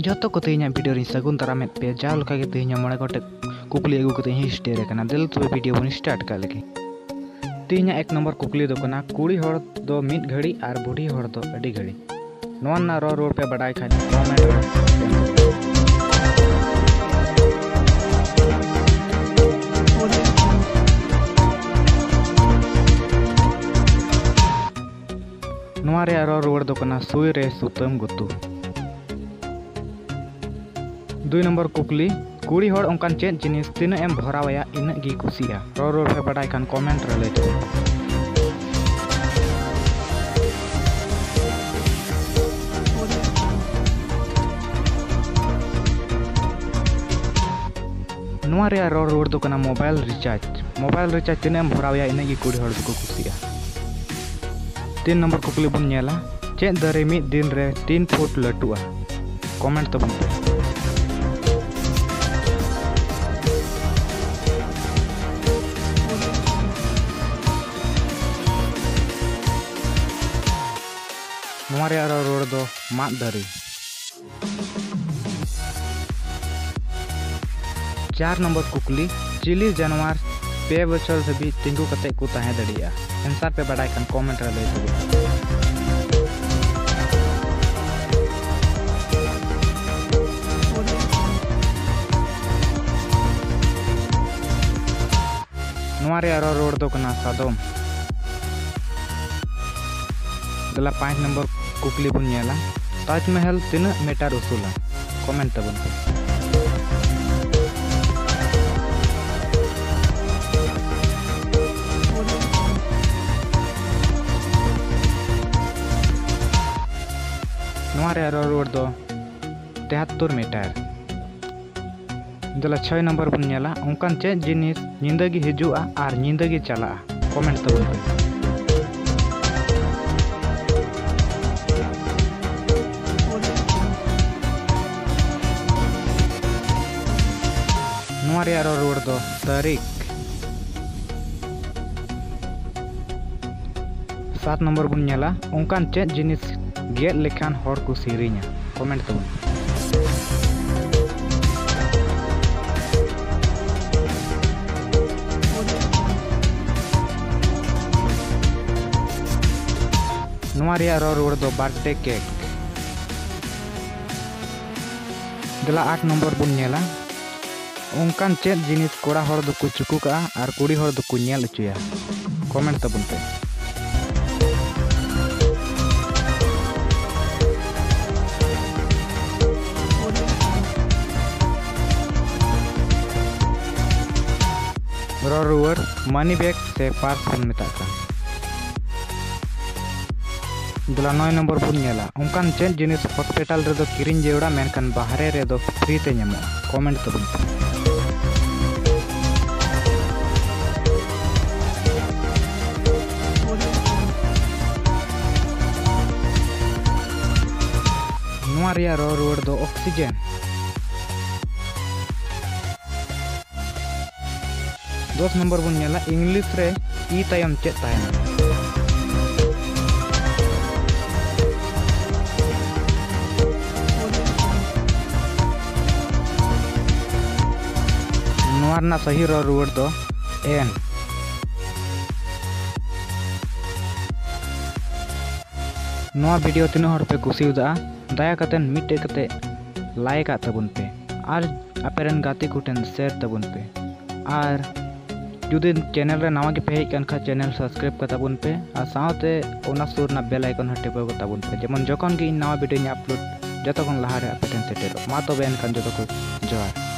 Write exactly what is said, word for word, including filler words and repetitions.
ᱡᱚᱛᱚ ᱠᱚ ᱛᱮᱦᱮᱧᱟᱜ video ᱨᱤᱧ ᱥᱟᱹᱜᱩᱱ ᱫᱟᱨᱟᱢᱮᱫ ᱯᱮᱭᱟ᱾ ᱡᱟᱣ ᱞᱮᱠᱟ ᱜᱮ ᱛᱮᱦᱮᱧ ᱦᱚᱸ ᱢᱚᱬᱮ ᱜᱚᱴᱮᱡ ᱠᱩᱠᱞᱤ ᱟᱹᱜᱩ ᱠᱟᱛᱮ ᱤᱧ ᱥᱮᱴᱮᱨ ᱟᱠᱟᱱᱟ᱾ ᱫᱮᱞᱟ ᱛᱚᱵᱮ video ᱵᱚᱱ start ᱠᱟᱜ ᱞᱮᱜᱮ᱾ ᱛᱮᱦᱮᱧᱟᱜ ᱮᱠ ᱱᱚᱢᱵᱚᱨ ᱠᱩᱠᱞᱤ ᱫᱚ ᱠᱟᱱᱟ, ᱠᱩᱲᱤ ᱦᱚᱲ ᱫᱚ ᱢᱤᱫ ᱜᱷᱟᱹᱲᱤ ᱟᱨ ᱵᱩᱰᱷᱤ ᱦᱚᱲ ᱫᱚ ᱟᱹᱰᱤ ᱜᱷᱟᱹᱲᱤ᱾ ᱱᱚᱣᱟ ᱨᱮᱱᱟᱜ ᱨᱚᱲ ᱨᱩᱣᱟᱹᱲ ᱯᱮ ᱵᱟᱰᱟᱭ ᱠᱷᱟᱱ comment ᱨᱮ᱾ ᱱᱚᱣᱟ ᱨᱮᱭᱟᱜ ᱨᱚᱲ ᱨᱩᱣᱟᱹᱲ ᱫᱚ ᱠᱟᱱᱟ ᱥᱩᱭ ᱨᱮ ᱥᱩᱛᱟᱹᱢ ᱜᱩᱛᱩ᱾ ᱫᱩᱭ ᱱᱚᱢᱵᱚᱨ ᱠᱩᱠᱞᱤ, ᱠᱩᱲᱤ ᱦᱚᱲ ᱚᱱᱠᱟᱱ ᱪᱮᱫ ᱡᱤᱱᱤᱥ ᱛᱤᱱᱟᱹᱜ ᱮᱢ ᱵᱷᱚᱨᱟᱣᱟᱭᱟ ᱤᱱᱟᱹᱜ ᱜᱮ ᱠᱩᱥᱤᱜᱼᱟ? ᱨᱚᱲ ᱨᱩᱣᱟᱹᱲ ᱯᱮ ᱵᱟᱰᱟᱭ ᱠᱷᱟᱱ comment ᱨᱮ ᱞᱟᱹᱭ ᱛᱟᱵᱚᱱ ᱯᱮ᱾ ᱱᱚᱣᱟ ᱨᱮᱭᱟᱜ ᱨᱚᱲ ᱨᱩᱣᱟᱹᱲ ᱫᱚ ᱠᱟᱱᱟ mobile recharge᱾ Mobile recharge ᱛᱤᱱᱟᱹᱜ ᱮᱢ ᱵᱷᱚᱨᱟᱣᱟᱭᱟ ᱤᱱᱟᱹᱜ ᱜᱮ ᱠᱩᱲᱤ ᱦᱚᱲ ᱫᱚᱠᱚ ᱠᱩᱥᱤᱜᱼᱟ᱾ ᱛᱤᱱ ᱱᱚᱢᱵᱚᱨ ᱠᱩᱠᱞᱤ ᱵᱚᱱ ᱧᱮᱞᱟ, ᱪᱮᱫ ᱫᱟᱨᱮ ᱢᱤᱫ ᱫᱤᱱ ᱨᱮ ᱛᱤᱱ ᱯᱷᱩᱴ ᱞᱟᱹᱴᱩᱜᱼᱟ? Comment ᱛᱟᱵᱚᱱ ᱯᱮ᱾ ᱱᱚᱣᱟ ᱨᱮᱭᱟᱜ ᱨᱚᱲ ᱨᱩᱣᱟᱹᱲ ᱫᱚ ᱢᱟᱫ ᱫᱟᱨᱮ᱾ ᱪᱟᱨ ᱱᱚᱢᱵᱚᱨ ᱠᱩᱠᱞᱤ, ᱪᱤᱞᱤ ᱡᱟᱱᱣᱟᱨ ᱯᱮ ᱵᱚᱪᱷᱚᱨ ᱫᱷᱟᱹᱵᱤᱡ ᱛᱤᱸᱜᱩ ᱠᱟᱛᱮ ᱠᱚ ᱛᱟᱦᱮᱸ ᱫᱟᱲᱮᱭᱟᱜᱼᱟ? Answer ᱯᱮ ᱵᱟᱰᱟᱭ ᱠᱷᱟᱱ comment ᱨᱮ ᱞᱟᱹᱭ ᱛᱟᱵᱚᱱ ᱯᱮ᱾ ᱱᱚᱣᱟ ᱨᱮᱭᱟᱜ ᱨᱚᱲ ᱨᱩᱣᱟᱹᱲ ᱫᱚ ᱠᱟᱱᱟ ᱥᱟᱫᱚᱢ᱾ ᱫᱮᱞᱟ ᱯᱟᱸᱪ ᱱᱚᱢᱵᱚᱨ ᱠᱩᱠᱞᱤ ᱵᱚᱱ ᱧᱮᱞᱟ, ᱛᱟᱡᱽᱢᱚᱦᱚᱞ ᱛᱤᱱᱟᱹᱜ meter ᱩᱥᱩᱞᱟ? Comment ᱛᱟᱵᱚᱱ ᱯᱮ᱾ ᱱᱚᱣᱟ ᱨᱮᱭᱟᱜ ᱨᱚᱲ ᱨᱩᱣᱟᱹᱲ ᱫᱚ ᱛᱮᱦᱟᱛᱛᱳᱨ meter᱾ ᱫᱮᱞᱟ ᱪᱷᱚᱭ ᱱᱚᱢᱵᱚᱨ ᱵᱚᱱ ᱧᱮᱞᱟ, ᱚᱱᱠᱟᱱ ᱪᱮᱫ ᱡᱤᱱᱤᱥ ᱧᱤᱫᱟᱹ ᱜᱮ ᱦᱤᱡᱩᱜᱼᱟ ᱟᱨ ᱧᱤᱫᱟᱹ ᱜᱮ ᱪᱟᱞᱟᱜᱼᱟ? Comment ᱛᱟᱵᱚᱱ ᱯᱮ᱾ ᱱᱚᱣᱟ ᱨᱮᱭᱟᱜ ᱨᱚᱲ ᱨᱩᱣᱟᱹᱲ ᱫᱚ ᱛᱟᱹᱨᱤᱠᱷ᱾ ᱥᱟᱛ ᱱᱚᱢᱵᱚᱨ ᱵᱚᱱ ᱧᱮᱞᱟ, ᱚᱱᱠᱟᱱ ᱪᱮᱫ ᱡᱤᱱᱤᱥ ᱜᱮᱫ ᱞᱮᱠᱷᱟᱱ ᱦᱚᱲ ᱠᱚ ᱥᱮᱨᱮᱧᱟ? Comment ᱛᱟᱵᱚᱱ ᱯᱮ᱾ ᱨᱮᱭᱟᱜ ᱨᱚᱲ ᱨᱩᱣᱟᱹᱲ ᱫᱚ birthday cake᱾ ᱫᱮᱞᱟ ᱟᱴ ᱱᱚᱢᱵᱚᱨ ᱵᱚᱱ ᱧᱮᱞᱟ, ᱚᱱᱠᱟᱱ ᱪᱮᱫ ᱡᱤᱱᱤᱥ ᱠᱚᱲᱟ ᱦᱚᱲ ᱫᱚᱠᱚ ᱪᱩᱠᱩ ᱠᱟᱜᱼᱟ ᱟᱨ ᱠᱩᱲᱤ ᱦᱚᱲ ᱫᱚᱠᱚ ᱧᱮᱞ ᱦᱚᱪᱚᱭᱟ? Comment ᱛᱟᱵᱚᱱ ᱯᱮ᱾ ᱨᱚᱲ ᱨᱩᱣᱟᱹᱲ, money bag ᱥᱮ purse ᱵᱚᱱ ᱢᱮᱛᱟᱜ ᱠᱟᱱ᱾ ᱫᱮᱞᱟ ᱱᱚᱭ ᱱᱚᱢᱵᱚᱨ ᱵᱚᱱ ᱧᱮᱞᱟ, ᱚᱱᱠᱟᱱ ᱪᱮᱫ ᱡᱤᱱᱤᱥ hospital ᱨᱮᱫᱚ ᱠᱤᱨᱤᱧ ᱡᱟᱹᱨᱩᱲᱟ ᱢᱮᱱᱠᱷᱟᱱ ᱵᱟᱦᱨᱮ ᱨᱮᱫᱚ free ᱛᱮ ᱧᱟᱢᱚᱜᱼᱟ? Comment ᱛᱟᱵᱚᱱ ᱯᱮ᱾ ᱱᱚᱣᱟ ᱨᱮᱭᱟᱜ ᱨᱚᱲ ᱨᱩᱣᱟᱹᱲ ᱫᱚ oxygen᱾ ᱫᱚᱥ ᱱᱚᱢᱵᱚᱨ ᱵᱚᱱ ᱧᱮᱞᱟ, English ᱨᱮ ᱤ ᱛᱟᱭᱚᱢ ᱪᱮᱫ ᱛᱟᱦᱮᱱᱟ? ᱱᱚᱣᱟ ᱨᱮᱱᱟᱜ ᱥᱟᱹᱦᱤ ᱨᱚᱲ ᱨᱩᱣᱟᱹᱲ ᱫᱚ ᱮᱱ᱾ ᱱᱚᱣᱟ video ᱛᱤᱱᱟᱹᱜ ᱦᱚᱲ ᱯᱮ ᱠᱩᱥᱤᱭᱟᱫᱟ, ᱫᱟᱭᱟ ᱠᱟᱛᱮ ᱢᱤᱫᱴᱮᱡ ᱠᱟᱛᱮ like ᱟᱜ ᱛᱟᱵᱚᱱ ᱯᱮ ᱟᱨ ᱟᱯᱮ ᱨᱮᱱ ᱜᱟᱛᱮ ᱠᱚᱴᱷᱮᱱ share ᱛᱟᱵᱚᱱ ᱯᱮ᱾ ᱟᱨ ᱡᱩᱫᱤ channel ᱨᱮ ᱱᱟᱣᱟ ᱜᱮᱯᱮ ᱦᱮᱡ ᱠᱟᱱ ᱠᱷᱟᱱ channel subscribe ᱠᱟᱛᱟ ᱵᱚᱱ ᱯᱮ ᱟᱨ ᱥᱟᱶᱛᱮ ᱚᱱᱟ ᱥᱩᱨ ᱨᱮᱱᱟᱜ bell icon ᱦᱚᱸ ᱴᱤᱯᱟᱹᱣ ᱠᱟᱛᱟ ᱵᱚᱱ ᱯᱮ, ᱡᱮᱢᱚᱱ ᱡᱚᱠᱷᱚᱱ ᱜᱮ ᱤᱧ ᱱᱟᱣᱟ videoᱧ upload ᱡᱚᱛᱚ ᱠᱷᱚᱱ ᱞᱟᱦᱟ ᱨᱮ ᱟᱯᱮ ᱴᱷᱮᱱ ᱥᱮᱴᱮᱨᱚᱜ᱾ ᱢᱟ ᱛᱚᱵᱮ ᱮᱱᱠᱷᱟᱱ ᱡᱚᱛᱚ ᱠᱚ ᱡᱚᱦᱟᱨ᱾